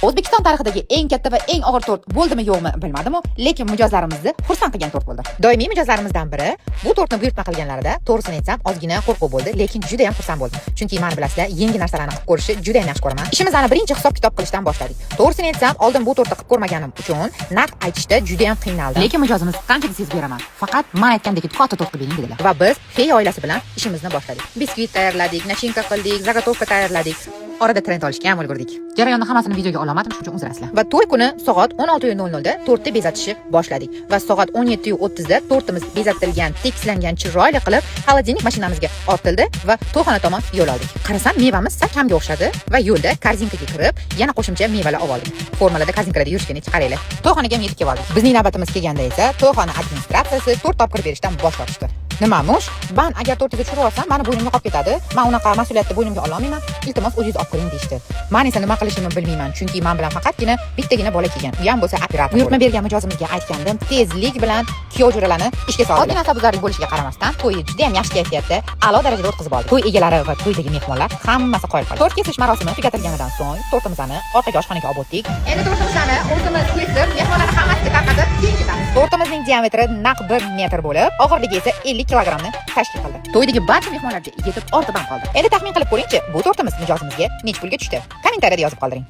O'zbekiston tarixidagi eng katta va eng og'ir tort bo'ldimi, yo'qmi, bilmadimu, lekin mijozlarimizni xursand qilgan tort bo'ldi. Doimiy mijozlarimizdan biri bu tortni buyurtma qilganlarida, to'g'risini aytsam, ozgina qo'rquv bo'ldi, lekin juda ham xursand bo'ldim. Chunki mani bilasizlar, yangi narsalarni qilib ko'rishni juda ham yaxshi ko'raman. Ishimizni birinchi hisob kitob qilishdan boshladik. To'g'risini aytsam, oldin bu tortni qilib ko'rmaganim uchun narx aytishda juda ham qiynaldim. Lekin mijozimiz "Qancha desangiz beraman, faqat man aytgandek katta tort qilib bering", dedilar. Va biz feya oilasi bilan ishimizni boshladik. Biskvit tayyorladik, начинка qildik, заготовка tayyorladik. Orada trend olishga ham ulgurdik. Jarayonni hammasini videoga ololmadim, shuning uchun uzr asizlar. Va to'y kuni soat 16:00 da tortni bezatishni boshladik va soat 17:30 da tortimiz bezatilgan, tekislangan, chiroyli qilib холодильник mashinamizga ortildi va to'yxona tomon yo'l oldik. Qarasam, mevamiz sal kamga o'xshadi va yo'lda korzinkaga kirib, yana qo'shimcha mevalar olib oldik. Formalarda, korzinkalarda yurishgani qaranglar. To'yxonaga ham yetib kelib oldik. Bizning navbatimiz kelganda esa to'yxona administratsiyasi tort olib kirib berishdan bosh tortishdi. Nimamush? "Man agar tortingizni tushirib olsam, mani bo'ynimga qolib ketadi. Man unaqa mas'uliyatni bo'ynimga ololmayman. Iltimos, o'zingiz olib kiring", deyishdi. Man esa nima qilishimni bilmayman, chunki man bilan faqatgina bittagina bola kelgan. U ham bo'lsa operator. Buyurtma bergan mijozimizga aytgandim, tezlik bilan kuyov jo'ralarni ishga soldi. Ozgina asabbuzarlik bo'lishiga qaramasdan, to'yni juda ham yaxshi kayfiyatda, a'lo darajada o'tkazib oldik. To'y egalari va to'ydagi mehmonlar hammasi qoyil qoldi. Tort kesish marosimi tugatilganidan so'ng tortimizni orqaga, oshxonaga olib o'tdik. Endi tortimizni o'zimiz kesib, mehmonlarni hammasiga tarqatib, keyin ketamiz. Tortimizning diametri naq 1 metr bo'lib, og'irligi esa 50 kilogrammni tashkil qildi. To'ydagi barcha mehmonlarga yetib ortib ham qoldi. Endi taxmin qilib ko'ringchi, bu tortimiz mijozimizga necha pulga tushdi? Kommentariyada yozib qoldiring.